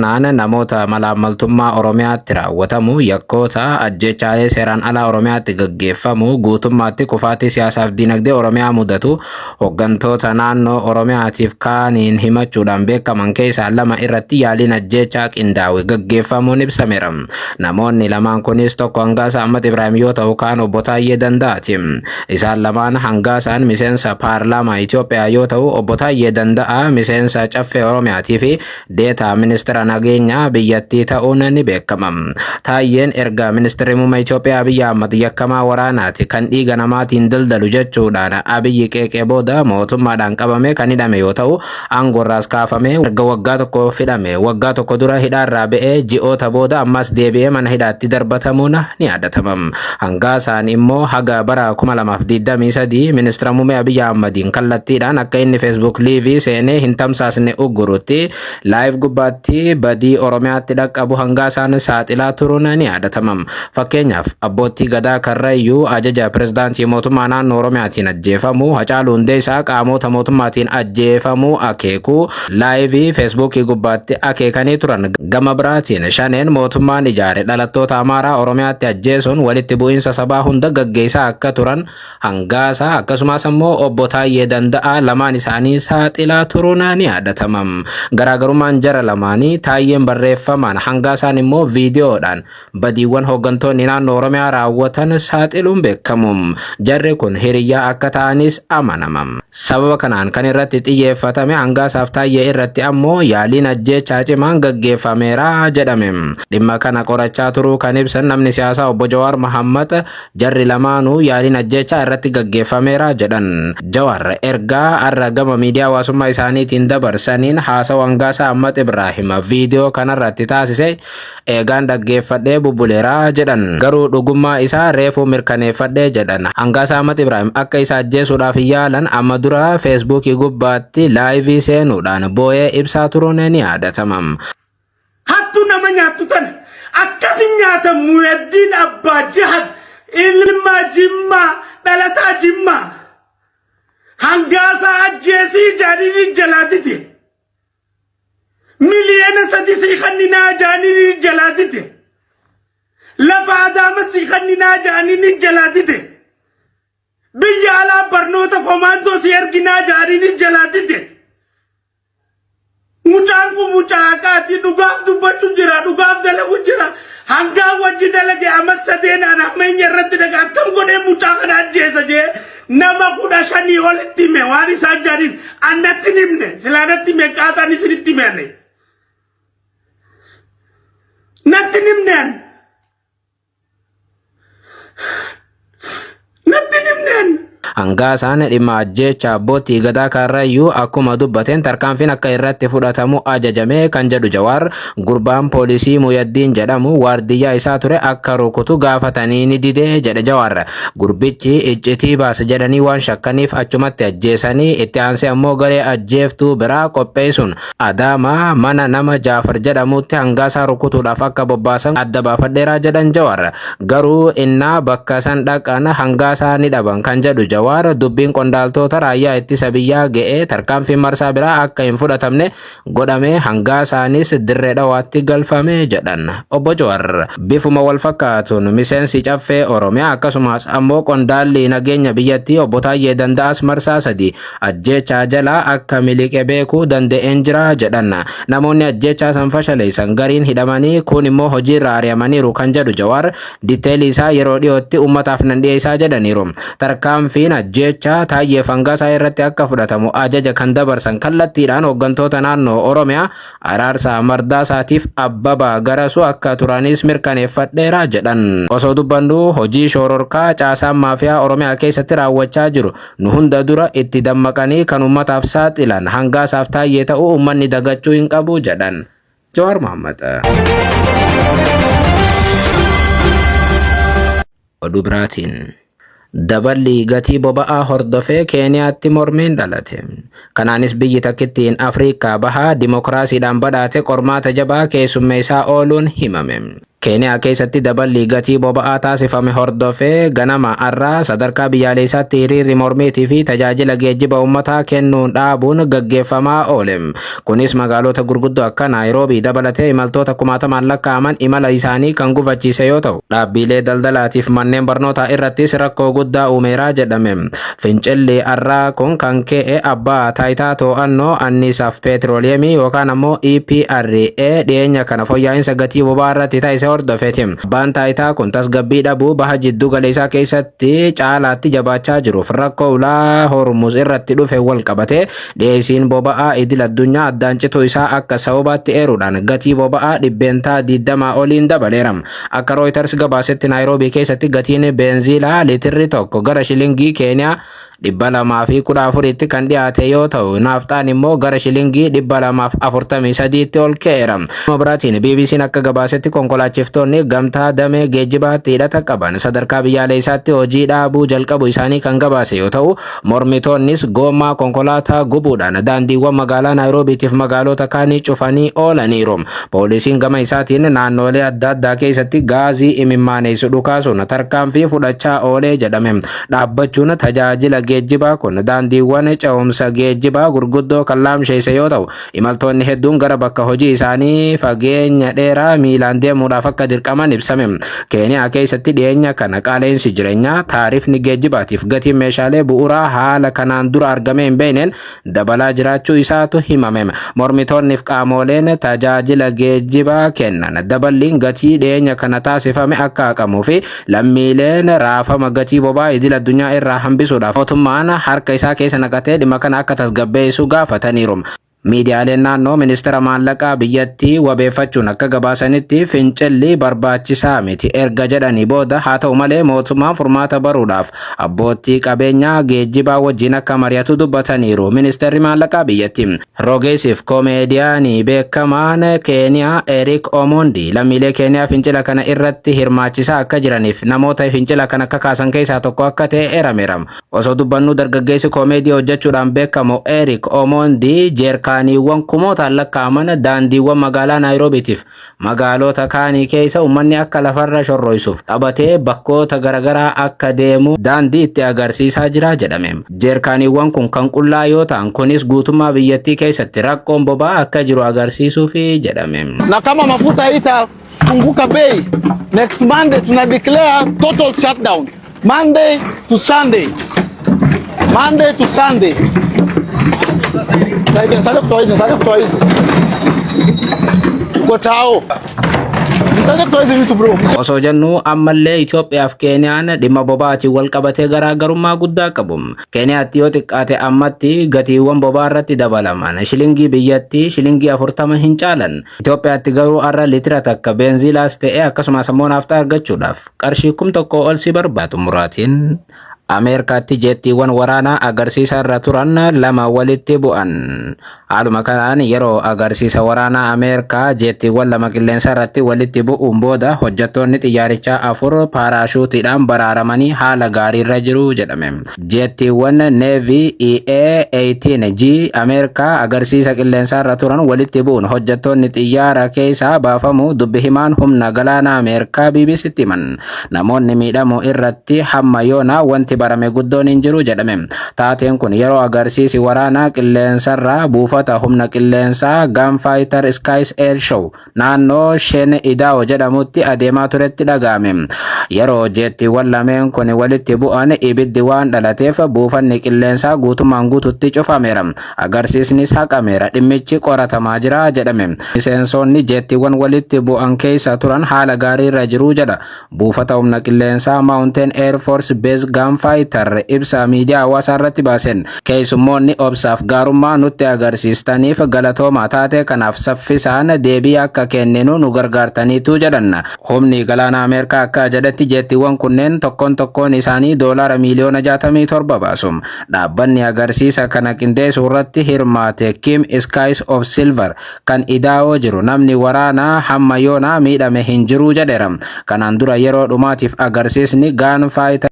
Kanaan namoota malaammaltummaa Oromiyaatti raawwatamu, yakkoota ajjeechaalee seeraan alaa Oromiyaatti gaggeeffamu, guutummaatti kufaatii siyaasaaf dinagdee Oromiyaa mudatu hooggantoota naannoo Oromiyaatiif kaaniin himachuudhaan beekaman keessaa lama irratti yaaliin ajjeechaa qindaa'e gaggeeffamuun ibsameera. Namoonni lamaan kunis tokko Hangaasaa Ahmad Ibrahim yoo ta'u kaan obbo Taayyee Danda'aati. Isaan lamaan Hangaasaan miseensa paarlaamaa Itoophiyaa yoo ta'u obbo Taayyee Danda'a miseensa caffee Oromiyaatii fi deetaa ministeera nageenyaa biyyattii ta'uun ni beekama. Taayyeen erga ministeerri muummee Itoophiyaa Abiyyi Ahmad yakkamaa waraanaati kan dhiiga namaatiin daldalu jechuudhaan Abiyyi qeeqee booda mootummaadhaan qabame kan hidhame yoo ta'u aangoorraas kaafamee erga waggaa tokko hidhame waggaa tokko dura hidhaarraa ba'ee ji'oota booda ammas deebi'ee mana hidhaatti darbatamuun ni yaadatama. Hangaasaan immoo haga bara 2023 ministeera muummee Abiyyi Ahmadiin kallattiidhaan akka inni Facebook live seenee hin tamsaasne uggurutti live gubbaatti badii Oromiyaatti dhaqqabu Hangaasaan saaxilaa turuun ni yaadatama. Fakkeenyaaf abbootii gadaa Karrayyuu ajaja pirezidaantii mootummaa naannoo Oromiyaatiin ajjeefamu, Hacaaluu Hundeessaa qaamota mootummaatiin ajjeefamuu akeeku live Feesbuukii gubbaatti akeekanii turan. Gama biraatiin shaneen mootummaan ijaare dhalattoota Amaaraa Oromiyaatti ajjeesuun walitti bu'iinsa sabaa hunda gaggeessaa akka turan Hangaasaa akkasumas ammoo obbo Taayyee Danda'aa lamaan isaanii saaxilaa turuun ni yaadatama. Garaagarummaan jara lamaanii Taayyeen barreeffamaan Hangaasaan immoo viidiyoodhaan badiiwwan hooggantoonni naannoo Oromiyaa raawwatan saaxiluun beekamu. Jarri kun hiriyyaa akka ta'anis amanama. Sababa kanaan kan irratti xiyyeeffatame Hangaasaaf Taayyee irratti ammoo yaaliin ajjeechaa cimaan gaggeeffameera jedhame. Dhimma kana qorachaa turuu kan ibsan namni siyaasaa obbo Jawaar Mahammad jarri lamaanuu yaaliin ajjeechaa irratti gaggeeffameera jedhan. Jawaar ergaa har'a gama miidiyaa hawaasummaa isaaniitiin dabarsaniin haasawa Hangaasaa Ahmad Ibrahim viidiyoo kanarratti taasise eegaan dhaggeeffadhee bubbuleera jedhan. Garuu dhugummaa isaa reefuu mirkaneeffadhee jedhan. Hangaasaa Ahmad Ibrahim akka isa ajjeesuudhaaf yaalan amma dura Feesbuukii gubbaatti laayivii seenuudhaan boo'ee ibsaa turuun ni yaadatama. Hattu nama nyaattu tana akkasin nyaatan Muyaddiin Abbaa Jihad ilma Jimmaa dhalataa Jimmaa hangaasaa ajjeesii jaaniin jalaa dide. Miliyoona 3 sii kanninaa jaaniin jalaa dide. Lafa Adaama sii kanninaa jaaniin jalaa dide. Biyya alaa barnoota komaandoo si erginaa jaaniin jalaa dide. Mucaan kun mucaa haqaati. Dhugaaf dubbachuu jira. Dhugaaf dalagu jira. Hangaa wajji dalage amma sadeenaan hammeenya irratti dhaga akkam godhee mucaa kana ajjeesa jee nama 15 olitti hime waan isaan jaaniin annatti hin himne silaa natti hime qaaxaan isinitti hime ani. Natti hin himne ani. Natti hin himne ani. Hangaasaan dhimma ajjeechaa abbootii gadaa Karrayyuu akkuma dubbateen tarkaanfiin akka irratti fudhatamu ajajame kan jedhu Jawaar gurbaan poolisii Muyaddiin jedhamu waardiyyaa isaa ture akka rukutu gaafatanii ni dide jedhe Jawaar. Gurbichi iccitii baase jedhanii waan shakkaniif achumatti ajjeesanii itti aansee ammoo garee ajjeeftuu biraa qopheessuun Adaamaa mana nama Jaafar jedhamutti Hangaasaa rukutuudhaaf akka bobbaasan adda baafadheeraa jedhan Jawaar. Garuu innaa bakka san dhaqan Hangaasaa ni dhaban kan jedhu Jawaar dubbiin qondaaltoota raayyaa ittisa biyyaa ga'ee tarkaanfiin marsaa biraa akka hin fudhatamne godhame Hangaasaanis Dirree Dhawaatti galfame jedhan. Obbo Jawaar bifuma wal fakkaatuun miseensi caffee Oromiyaa akkasumas ammoo qondaalli nageenya biyyattii obbo Taayyee Danda'as marsaa 3 ajjeechaa jalaa akka miliqe beekuu danda'een jira jedhan. Namoonni ajjeechaa san fashaleessan gariin hidhamanii kuun immoo hojiirra ari'amaniiru kan jedhu Jawaar diteelii isaa yeroo dhiyootti uummataaf nan dhiyeessaa jedhaniiru. Tarkaanfiin ajjeechaa Taayyee Fangaasaa irratti akka fudhatamu ajaja kan dabarsan kallattiidhaan hooggantoota naannoo Oromiyaa Araarsaa Mardaasaatiif Abbabaa Garasuu akka turanis mirkaneeffadheera jedhan. Osoo dubbannu hojii shororkaa caasaan maafiyaa Oromiyaa keessatti raawwachaa jiru nu hunda dura itti dammaqanii kan uummataaf saaxilan Hangaasaaf Taayyee ta'uu uummanni dagachuu hin qabu jedhan. Jawaar Mohammad. Oduu biraatiin. Daballi gatii boba'aa hordofee Keeniyaatti mormiin dhalate. Kanaanis biyyi takkittiin Afrikaa bahaa dimokiraasiidhaan badhaate qormaata jabaa keessummeessaa ooluun himame. Keeniyaa keessatti daballii gatii boba'aa taasifame hordofee ganama har'aa sadarkaa biyyaalessaatti hiriirri mormiitii fi tajaajila geejjiba uummataa kennuun dhaabuun gaggeeffamaa oole. Kunis magaalota gurguddoo akka Naayiroobii dabalatee imaltoota kumaatamaan lakkaa'aman imala isaanii kan gufachiise yoo ta'u, dhaabbilee daldalaatiif manneen barnootaa irrattis rakkoo guddaa uumeeraa jedhame. Fincilli har'aa kun kan ka'e abbaa taayitaa to'annoo anniisaaf peetirooliyeemii yookaan ammoo EPRA dhiyeenya kana fooyya'insa gatii boba'aa irratti taasise hordofeeti. Abbaan taayitaa kun tasgabbii dhabuu baha jiddu galeessaa keessatti caalaatti jabaachaa jiruuf rakkoo ulaa Hormuz irratti dhufe wal qabate dhiyeessiin boba'aa idil addunyaa addaan cituu isaa akka sababaatti eeruudhaan gatii boba'aa 20% oliin dabaleera. Akka Reuters gabaasetti, Naayiroobii keessatti gatiin beenziilaa liitirri tokko gara shilingii Keeniyaa 214tti kan dhiyaate yoo ta'u, naafxaan immoo gara shilingii 243tti ol ka'eera. Gama biraatiin, BBC'n akka gabaasetti, konkolaachiftoonni gamtaa damee geejjibaatti hidhata qaban sadarkaa biyyaalessaatti hojii dhaabuu jalqabu isaanii kan gabaase yoo ta'u, mormitoonnis goommaa konkolaataa gubuudhaan daandiiwwan magaalaa Naayiroobiitiif magaalota kaanii cufanii oolaniiru. Poolisiin gama isaatiin naannolee adda addaa keessatti gaazii imimmaanessu dhukaasuun tarkaanfii fudhachaa oolee jedhame. Dhaabbachuun tajaajila geejjibaa kun daandiiwwan ce'umsa geejjibaa gurguddoo kan laamsheesse yoo ta'u, imaltoonni hedduun gara bakka hojii isaanii fageenya dheeraa miilaan deemuudhaaf akka dirqaman ibsame. Keeniyaa keessatti dhiyeenya kana qaala'insi jireenyaa, taarifni geejjibaatiif gatiin meeshaalee bu'uuraa haala kanaan dura argamee hin beekneen dabalaa jiraachuu isaatu himame. Mormitoonniif qaamoleen tajaajila geejjibaa kennan daballiin gatii dhiyeenya kana taasifame akka haqamuu fi lammiileen raafama gatii boba'aa idil addunyaa irraa hambisuudhaaf mootummaan harka isaa keessa naqatee dhimma kana akka tasgabbeessu gaafataniiru. Miidiyaaleen naannoo ministeera maallaqaa biyyattii wabeeffachuun akka gabaasanitti, fincilli barbaachisaa miti erga jedhanii booda, haa ta'u malee mootummaan furmaata baruudhaaf abbootii qabeenyaa geejjibaa wajjin akka mari'atu dubbataniiru. Ministeerri maallaqaa biyyattii. Rogeessiif koomeediyaanii beekamaan Keeniyaa Eric Omondi lammiilee Keeniyaa fincila kana irratti hirmaachisaa akka jiraniif namoota fincila kana kakaasan keessaa tokko akka ta'e eerameera. Osoo dubbannuu, dargaggeessi koomeedii hojjechuudhaan beekamu Eric Omondi jeerkaaniiwwan kumootaan lakkaa'aman daandiiwwan magaalaa Naayiroobiitiif magaalota kaanii keessa uummanni akka lafarra shorroisuuf qabatee bakkoota garaagaraa akka deemu daandii itti agarsiisaa jira jedhame. Jeerkaaniiwwan kun kan qullaa yoo ta'an, kunis guutummaa biyyattii keessatti rakkoon boba'aa akka jiru agarsiisuufi jedhame. Na kama mafuta haitapunguka bei, next Monday tuna declare total shutdown, Monday to Sunday, Monday to Sunday. Saidia, saidia kutoa hizi, saidia kutoa hizi. Uko tao. Nisaidie kutoa hizi vitu, bro. Osoo jennuu, ammallee Itoophiyaaf Keeniyaan dhimma boba'aatiin wal qabatee garaagarummaa guddaa qabu. Keeniyaatti yoo xiqqaate ammatti gatiiwwan boba'aa irratti dabalaman shilingii biyyattii shilingii 40 hin caalan. Itoophiyaatti garuu har'a liitira takka beenziilaas ta'e akkasumas ammoo naaftaa argachuudhaaf qarshii 1000 ol si barbaadu. Muraatiin, Ameerikaatti jeettiiwwan waraanaa agarsiisa irra turan lama walitti bu'an. Haaluma kanaan, yeroo agarsiisa waraanaa Ameerikaa jeettiiwwan lama qilleensa irratti walitti bu'uun booda hojjettoonni xiyyaarichaa afur paaraashuutiidhaan baraaramanii haala gaariirra jiru jedhame. Jeettiiwwan Navy EA 18G Ameerikaa agarsiisa qilleensa irra turan walitti bu'uun hojjettoonni xiyyaara keessaa baafamu dubbi himaan humna galaanaa Ameerikaa BBCtti himan. Namoonni miidhamuu irratti hamma yoonaa wanti barame guddoon hin jiru jedhame. Taateen kun yeroo agarsiisi waraanaa qilleensarraa buufata humna qilleensaa Gunfighter Skies Air Show naannoo Shen Idaho jedhamutti adeemaa turetti dhaga'ame. Yeroo jeettiiwwan lameen kun walitti bu'an ibiddi waan dhalateef buufanni qilleensaa guutummaan guututti cufameera. Agarsiisnis haqameera. Dhimmichi qoratamaa jira jedhame. Miseensonni jeettiiwwan walitti bu'an keessa turan haala gaariirra jiru jedha. Buufata humna qilleensaa Mountain Air Force Base Gunfighter ibsa miidiyaa hawaasaa irratti baasen, keessummoonni obsaaf gaarummaa nutti agarsiistaniif galatoomaa, taate kanaaf saffisaan deebii akka kenninu nu gargaartaniitu jedhan. Humni galaana Ameerikaa akka jedhetti, jeettiiwwan kunneen tokkoon tokkoon isaanii doolaara miiliyoona 67 baasu. Dhaabbanni agarsiisa kana qindeessuu irratti hirmaate Kim Skies of Silver kan Idaho jiru namni waraanaa hamma yoonaa miidhame hin jiru jedheera. Kanaan dura yeroo dhumaatiif agarsiisni Gunfighter